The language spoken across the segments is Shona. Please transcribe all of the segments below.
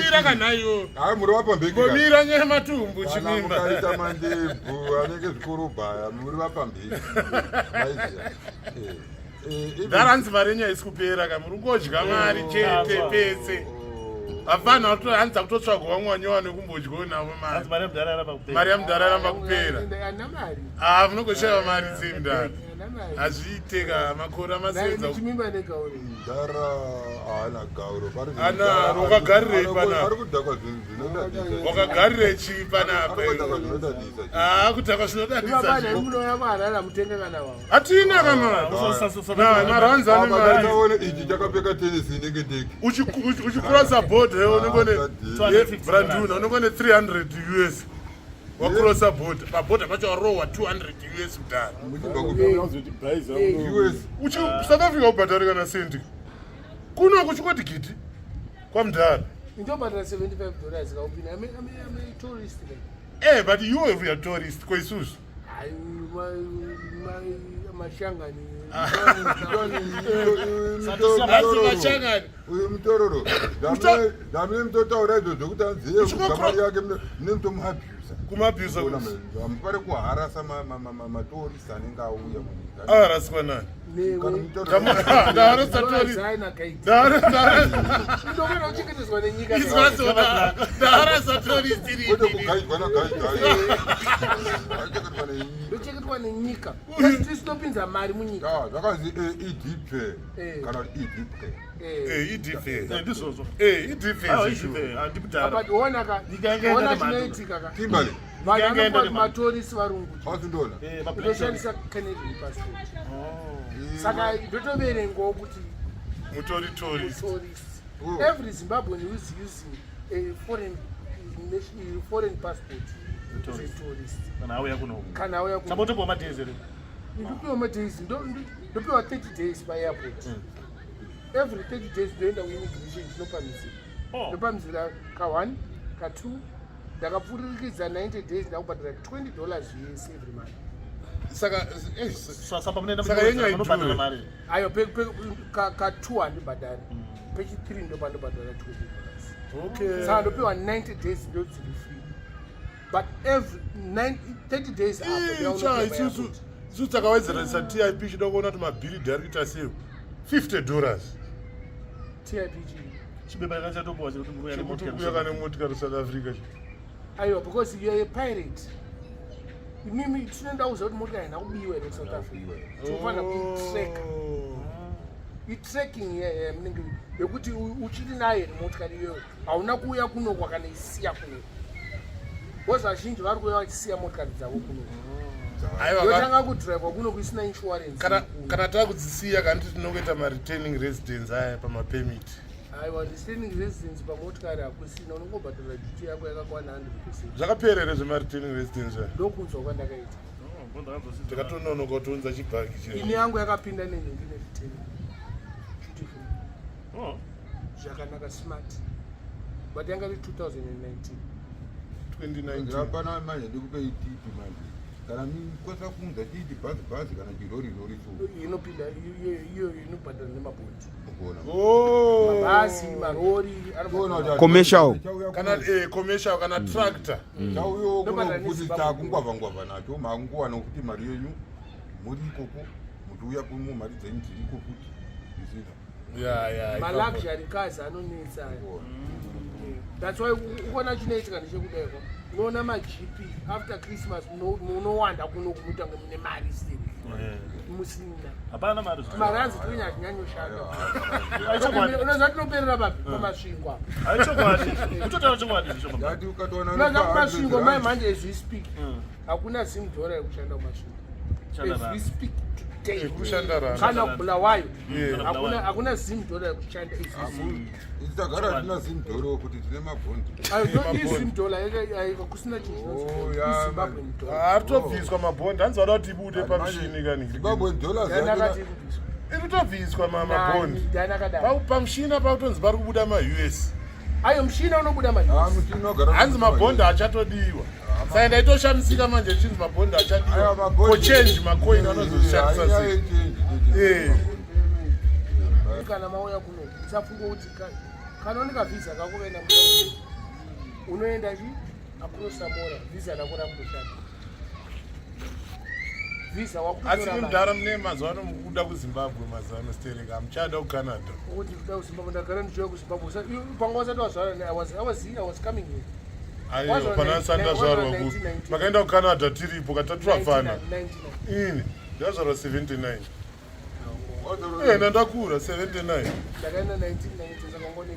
Mbomira kana iwo. Hayi muri vapambeki. Mbomira nyaya matumbu Kana chimimba. mukaita mandebvu anenge zvikorobhaya muri vapambeki. Maiziya. Eh, eh, even- Dhara hanzi mari yenyu haisi kupera ka muri kungodya mari chete pese. Hapana hanzi akutotsvagwa vamwe vanyowa nekumbodyawo navo mari. Hanzi mari yamudhara yaramba kupera. Mari yamudhara yaramba kupera. Ana mari. Ah, munongoshayiwa mari sei mudhara. Ana mari. Hazviite ka makore amasenza. Chimimba negauro. Mudhara haana gauro. Pari Ana, mudhara wakagarirei panapa? Ari kudhakwa zvinhu zvinodadisa. Wakagarire chii panapa? Ari kudhakwa zvinodadisa. Ah, kudhakwa zvinodadisa. Ivabana zvinhu. munouya kuHarare mutenga kana wavo. Hatina kana mari. Na, maranzi ane Apa mari. ndakaona ichi chakapfeka tenesi inenge ndege. Uchikurosa border unenge une Ah, Ye, Branduna unenge une 300 US. Wakurosa border. Paborder pacho warohwa 200 US mudhara. Muchibva kupi? US. Uchi South Africa ubhadhari kana sendi. Kuno kuchikoti gidi kwamudhara. Ndobhadhara $75 kaupinda. I'm a tourist then. Eh, but you are a tourist kwaisusu. Hayi, mashangani. Hanzi mashangani. Uyu mutororo. Ndamune mutotaura izvo zvekuti anziye mari yake mune mutomuabhusa. Kumabhusa. Hamupari kuharasa matourist anenge auya munyika. Aharaswa nani? Kana Newe. mutororo. Ndaharasa tourist. Zaina kaiti. Ndaharasa. Ndofana kuchengetedzwa nenyika. Izvazona. Ndaharasa tourist Kwete iri. kugaidwa nagaidwa. Achengetwa nenyika. Ndochengetwa nenyika. Tisinopinza mari munyika. Ya, zvakanzi EDP Eh. kana kuti EDP. Eh. Eh, idp. Ndizvozvo. Eh, idp. Aiwa, idipe, handikudhara. But ona ka, Nyika yanga yaenda ona nemhando. chinoitika ka. Kimberly, Vanhu Nyika yanga yaenda vanokuwa nemhando. matorisi varungu. wasindona. Eh, ma- Ndoshandisa Canadian passport. Saka ndotoverengawo kuti Mutori tourist. tourist. Oh. Every Zimbabwean who is using a foreign nation, foreign passport is a tourist. Kana auya kuno. Kana auya kuno. Sambotopiwa madays here. Ndopiwa madays, ndopiwa 30 days paairport. Every 30 days ndoenda kuimmigration ndinopa mizira. Oh. Ndopa mizira ka1, ka2, ndakapfurikidza 90 days ndakubhadhara $20 US every month. Saka eh, Sasa pamunoenda Saka yenyu munobhadhara haidhuri. mari. Ayo ka2 handibhadhari. Pechi3 ndopa ndobhadhara $20. Okay. Saka ndopiwa 90 days ndodziri free. But every 30 days apo Cha, ndaunopiwa isusu airport. isusu takawedzeresa TIP chida kuona kuti mabhiridhi ari kuita sei. $50. TIP chii? Chibepa yakachatopiwa chekuti muri kuuya Chekuti nemotikari. kuuya kane motikari South Africa. Aiwa, because you are a pirate. Imimi tinoenda kuziva kuti motikari haina kubiwa here kuSouth Africa. Tinofanira kuitracka. Oh. Itracking iya munenge yekuti uchiri nayo here motikari iyoyo. Hauna kuuya kuno kwakanaisiya kuno. Because vazhinji vari kuuya vachisiya motikari dzavo kuno. Aiwa, Yotanga kudhiraivwa kuno kusina insurance. kana takudzisiya kanti tinongoita maretaining residence aya pamapermit. Aiwa, retaining residence pamotikari hakusina, unongobhadhara duty yako yakakwana 100%. Zvakapera here zvemaretaining residence aya? Ndokunzwa kwandakaita. Oh, ndakazosizwa. Takatononoka kutounza chibhaki Ini che. yangu yakapinda nenhingi neretaining. Duty free. Oh. Zvakanaka smart. But yanga iri 2019. 2019. Hapana manje ndikupe itipi manje. Kana mikwanisa kuunza chiiti bhazi bhazi kana chirori rori so. Inopinda iyo inobhadhara nemabhondi. Ukuona. Oh. Mabhazi, marori, Kuona anobhadhara. kuti Commercial. chauya Kana kuno- commercial kana tractor. chauyawo kuno Ndobhadhara kuti neZimbabwe. takungwavha ngwavha nacho makungowana kuti mari yenyu muri ikoko muchiuya kuno mari dzenyu dziriko futi isina. Ya. Maluxury cars anonetsa aya. That's why ukuona chinoitika ndechekudaiko. Unoona maGP after Christmas munowanda kuno kumuita kunge mune mari still. Musina. Hapana mari zvayo. Mari hanzi tinonyanya-nyanyoshanda. Aichokwadi. Unoziva tinoperera papi? Pamasvingo apa. Aichokwadi. Kutotaura chokwadi zvisho baba. Ndati ukatoona Unoziva pa kumasvingo 100 mai manje as we speak. Hakuna Zim dollar yekushanda kumasvingo. Shanda As we rand. speak today. Yekushanda rand. Kana kuBulawayo. Yeah. Hakuna Zim dollar yekushanda as we speak. Isu tagara hatina zimdhoro kuti tine mabhondi. Izim dollar kusina chinhu Oh, chinonzi yeah, iZimbabwe man. dollar. Ari tobviswa mabhondi hanzi vada kuti ibude pamushini kani. Zimbabwe dollars Ndakati yacho kubviswa. Iri kutobviswa mabhondi. Ndani akadaro. Pamushina pakutonzi pari kubuda maUS. Ayo mushina unobuda mari. Ah, mushini unogara Hanzi mabhondi achatodiwa. Saka ndaitoshamisika manje chinzi mabhondi Aiwa, achadiwa. mabhondi. Kochange macoin anozoshandisa sei. sei? Eh. Kana mauya kuno usafunga kuti Kana une kavhiza kako ukaenda mutown, unoenda chi across Samora, vhiza rako rakutoshanda. Vhiza Asi wakutora mari. mudhara mune mazuva ano mukuda kuZimbabwe mazuva ano stereka hamuchada kuCanada. Kuti kuda kuZimbabwe, ndagara ndichiuya kuZimbabwe. Panga usati wazvara, I was coming here. Aiwa, Wazvara pana asati ndazvarwa wazvara kupi. 1990. Makaenda kuCanada tiripo katatwafana. 1999. Ini ndazvarwa 79. Eh, ndandakura 79. Ndakaenda 1990 saka ngone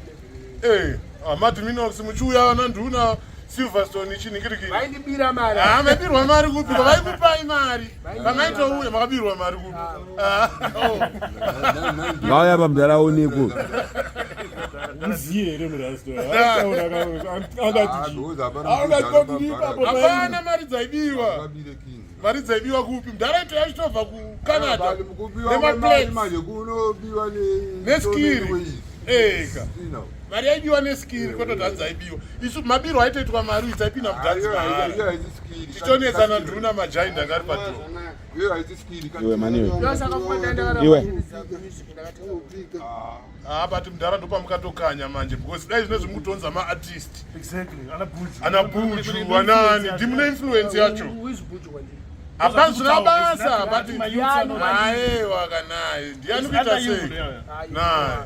11 years. Eh, amadminox muchiuya vana nduna Silverstone chinhingirikiri. Vaindibira mari. Ah, maibirwa mari kupi? Vaikupai mari. Pamaitouya makabirwa mari kupi? Ah, oh. Ngauya pamudhara aonekwe. Uziye here murasto Ah, because hapana mudhara anobhadhara. Hapana mari dzaibiwa. Akabire kinzi. Mari dzaibiwa kupi? Mudhara ito yachitobva kuCanada. Bali kubiwa kwemari Nemaplates. manje kunobiwa Neskiri. Eka. Sina. Mari yaibiwa neskiri kwete hanzi aibiwa. Isu mabiro aitoitwa mari idzi aipinda mudhanzi mahara. Iyo haisi skiri. Tichionetsana nduna majaindi anga ari padhoo. Iyo haisi skiri. Iwe maniwe. Yo, saka kuba ndaenda kana Iwe. music ndakatenga. Ah, but mudhara ndopamukatokanya manje because dai zvinezvi mukutonza maartist. Exactly. Ana Buju. Ana Buju, anani, ndimune influence yacho. Who is Buju kwandiri? Hapana zvina basa, but Ndiani? aiwa kanaye. Ndiani kuita sei? Naye.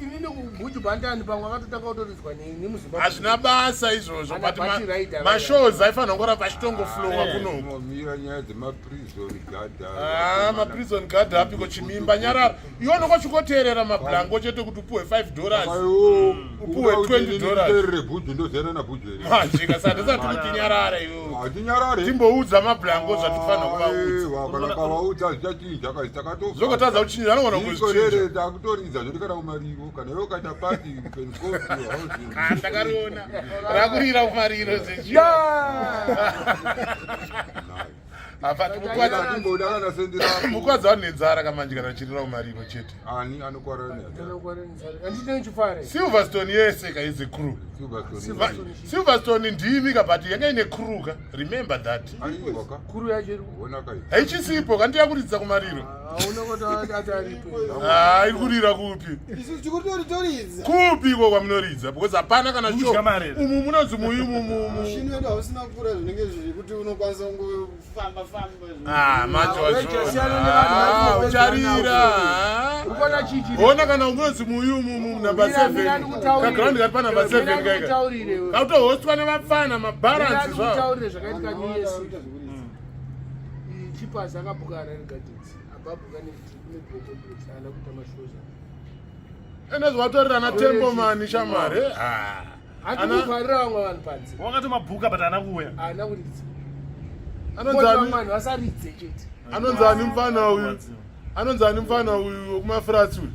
Inini kuBuju bandani pamwe akatotanga kutoridzwa neni muZimbabwe. Hazvina basa izvozvo Ana but Bati Rider, mashows aifanira kungoramba achitongoflowa kunoku. Mira nyaya dzemaprison guard. Ah, maprison guard apiko chimimba nyarara. Iwe unongochikoteerera mablango chete kuti upuwe $5. Upuwe $20. Terere Buju ndoziyana naBuju here. Manje kasati tisati kuti nyarara iwe. Hatinyarare. Timboudza mablango zvatinofanira kuvaudza. Aiwa, kana kavaudza zvichachinja kazi takatofa. Zvokotadza kuchinja anogona Iko rere kuzvichinja. takutoridza zvoti kana kumariro kana iwe ukaita party you can go to your house. Ah, ndakariona. Rakurira kumariro zvechi. Apa mukwadza Atimboda kana sendera. mukwadza wanedzara kamanje kana chirira kumariro chete. Ani anokwarara nedzara. Handiti chifare. Silverstone yese ka is a crew. Silverstone. Silverstone ndimi ka but yanga ine crew ka. Remember that. Aiwa ka. Kuru yacho iri Ona kai. Haichisipo kanti yakuridza kumariro. hauna kuti ati aripo. Ah, iri kurira kupi? Isu tikutoritoridza. Kupi iko kwamunoridza because hapana kana show. Kudya mari. Umu munonzi muyu mu mu. Mushini wedu hausina kukura zvinenge zviri kuti unokwanisa kungofamba famba. Ah, manje Wechasiyana wazviona. nevanhu Ah, vari ucharira. Ah. Urikuona chichi? Ona kana unonzi muyu mu mu number 7. Kaground kari pa number 7 kaika. Kutaurire. Kautohostwa nevapfana mabharansi zvavo. Kutaurire zvakaitika New Year's Eve. Chipas akabhuka Harare Gardens. Ababhuka neGogo haana kuita mashows. Ende zvavatorerana tembo mani shamwari. Ah. Handi kuvharira vamwe vanhu panze. Wakatomabhuka but haana kuuya. Haana kuridza. Anonzi Vamwe ani? vanhu vasaridze chete. Anonzi ani mfana uyu? Anonzi ani mfana uyu wekumafrats uyu?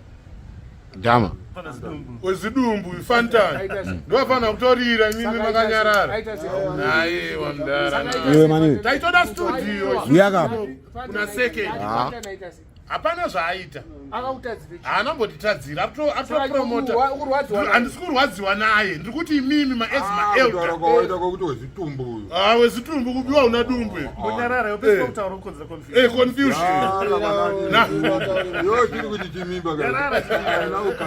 Dhama. Fana zidumbu. Wezidumbu uyu Fantan. Aita sei? Ndovafana kutorira imimi Saka makanyarara. aita sei? Aiwa mudhara. Iwe maniwe. Taitoda studio. Uya kapa. Kuna second. Hapana zvaaita. Akakutadzire chii? Haana mbotitadzira. Atopromota. Saka ukurwadziwa naye. Handisi kurwadziwa naye. Ndiri kuti imimi maezi Kutaura maelder. kwawaita kwakuti wezitumbu uyu. Ah, wezitumbu kubiwa una dumbu. Mbonyarara iwe pese Eh. kutaura kukonzera confusion. Eh, confusion. Yo tiri kuti chimimba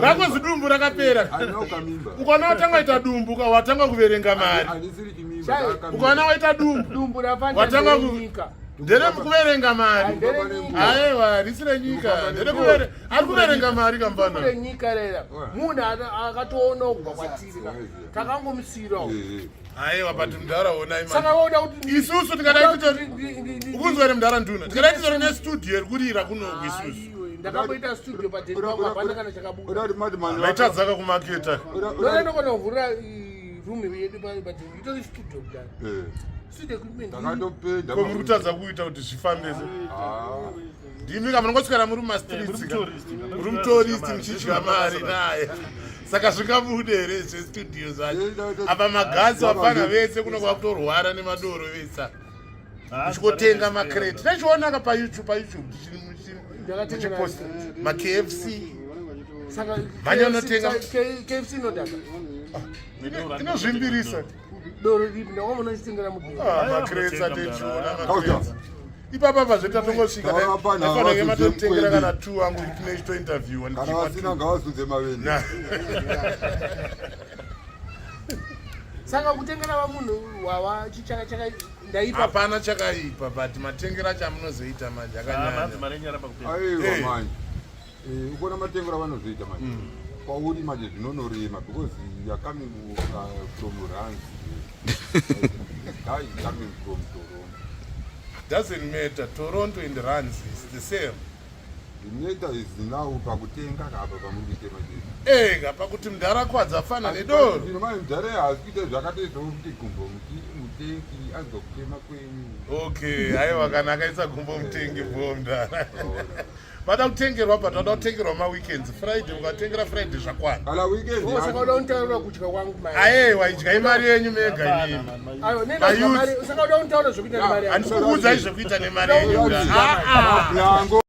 Rako zidumbu rakapera. Haina ukamimba. Ukaona watanga waita dumbu, uka watanga kuverenga mari. Handisiri chimimba. Chai. ndakamimba. Ukaona waita dumbu, Dumbu Watanga ku- rafananyika. nderekuverenga mari. Nderenyika. Aiwa, risi renyika. Nderekuvere, ari kuverenga mari kamfana. Renyika rera. Munhu akatoonawo kubva kwatiri. ka. Takangomusiyirawo. Eh, eh. Aiwa, but mudhara onai Saka mari. voda kuti Isusu tingadai titori Ndi- ukunzwa ere mudhara nduna. Tingadai titori nestudio iri kurira kunoku isusu. Aiwe, ndakamboita studio padeni pangu hapana kana chakabuda. Uda kuti madman Maitadzaka kumaketa. Ndonendokona kuvhurira room yedu padeni itori studio kudai. Eh, Studio equipment. Ndakatopenda. Ko muri kutadza kuita kuti zvifambe se. Ah. Ndimi ka munongoswera muri mumastreets ka. Muri mutourist. Muri mutourist muchidya mari naye. Saka zvingabude here zvestudio zvacho. Apa magasi vapfana vese kuno kwakutorwara nemadoro vese. Ah, Uchikotenga makreti. Tachionaka paYouTube paYouTube Ndakatenga tichiposta maKFC. Saka Mhanya unotenga- KFC inodhaka. Inozvimbirisa. Doro ripi ndakamona chitengera mudoro. Ah, makreti atechiona makreti. Ipapa pa zveta tongosvika. Kana vapana Aifanira havazodye matotengera mukwende. kana 2 angu kuti nechito interview Kana vasina ngavazunze mavende. Saka kutengera vamunhu wawa chichaka chaka ndaipa. Hapana chakaipa, but matengero acho amunozoita manje Ah, manzi akanyanya. mari yenyu yaramba kupera. Aiwa Eh. manje. Eh, ukuona matengero avanozoita manje. Kwauri manje zvinonorema because you are coming from Rands. This guy is coming from Toronto. Doesn't matter, Toronto and Rands is the same. The matter is now pakutenga apa pamuri kuite manje. Ega pakuti mudhara kwadza fana nedoro. Zvino manje mudhara haasi kuita zvakatoitawo kuti gumbo mutengi anzwa kutema kwenyu. Okay, aiwa kana akaisa gumbo mutengi bho mudhara. Vada kutengerwa but vada kutengerwa maweekends. Friday ukatengera Friday zvakwana. Kana weekend Oh, saka uda kunitaurira kudya kwangu mai. Aiwa idyai mari yenyu mega Hapana, inini. man, man. Ayo, nenda Mayouth. mari. Saka uda kunitaurira zvekuita nemari yangu. Handisi kukuudzai zvekuita nemari yenyu. mudhara. Ah, ah. Yango.